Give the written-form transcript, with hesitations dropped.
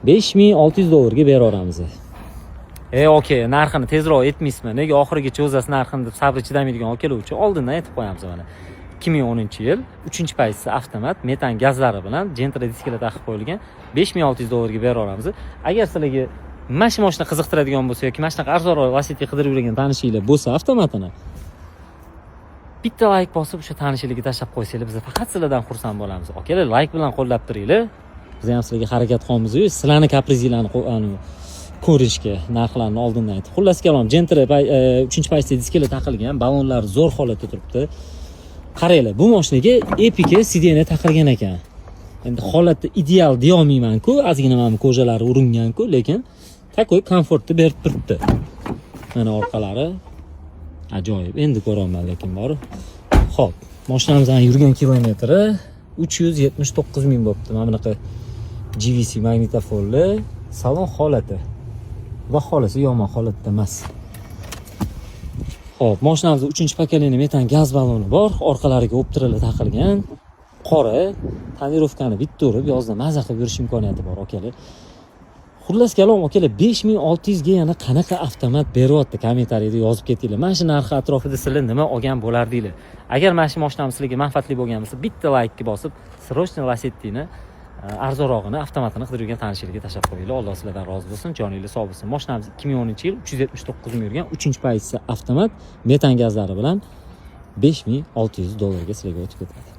5600 dollarga beraveramiz. E, okey, narxini tezroq aytmaysizmi, nega oxirigacha o'zasiz narxini deb sabri chidamaydigan akalar uchun oldindan aytib qo'yamiz. Mana, 2010-yil, uchinchi pozitsiya, avtomat, metan gazlari bilan, Gentra diskalar taqib qo'yilgan, 5600 dollarga beraveramiz. Agar sizlarga mana shu mashina qiziqtiradigan bo'lsa yoki mana shunaqa arzonroq Lacetti qidirib yurgan tanishinglar bo'lsa, avtomatini bitta layk bosib, o'sha tanishinglarga tashlab qo'ysanglar, biz faqat sizlardan xursand bo'lamiz. Akalar, layk bilan qo'llab turinglar, biz ham sizlarga harakat qilamiz sizlarni kaprizinglarni ko'rishga, narxlarni oldindan aytib. Xullas kalom, Gentra uchinchi pozitsiya, diskalar taqilgan, balonlar zo'r holatda turibdi. Qaranglar, bu mashinaga Epika сиденье taqilgan ekan. Endi holatda ideal deyolmayman-ku, ozgina mana bu кожа lari uringan-ku, lekin такой komfortni berib turibdi. Mana, orqalari ajoyib, endi ko'ryapman lekin bor. Ho'p, mashinamizni yurgan kilometri 379 ming bo'libdi. Mana bunaqa JVC magnitofonli, salon holati, xudo xohlasa, yomon holatda emas. Ho'p, mashinamizda uchinchi поколение metan gaz baloni bor, orqalariga Optralar taqilgan, qora тонировка ni bitta urib, yozda maza qilib yurish imkoniyati bor, akalar. Xullas kalom, akalar, 5600 ga yana qanaqa avtomat beryapti, kommentariyda yozib ketinglar. Mana shu narxi atrofida sizlar nima olgan bo'lardinglar? Agar mana shu mashinamiz sizlarga manfaatli bo'lgan bo'lsa, bitta laykni bosib, срочно Lasettini arzonrog'ini, avtomatini qidirib yurgan tanishinglarga tashlab qo'yinglar. Alloh sizlardan rozi bo'lsin, joninglar sog' bo'lsin. Mashinamiz 2010-yil, 379 ming yurgan, uchinchi pozitsiya, avtomat, metan gazlari bilan 5600 dollarga sizlarga o'tib ketadi.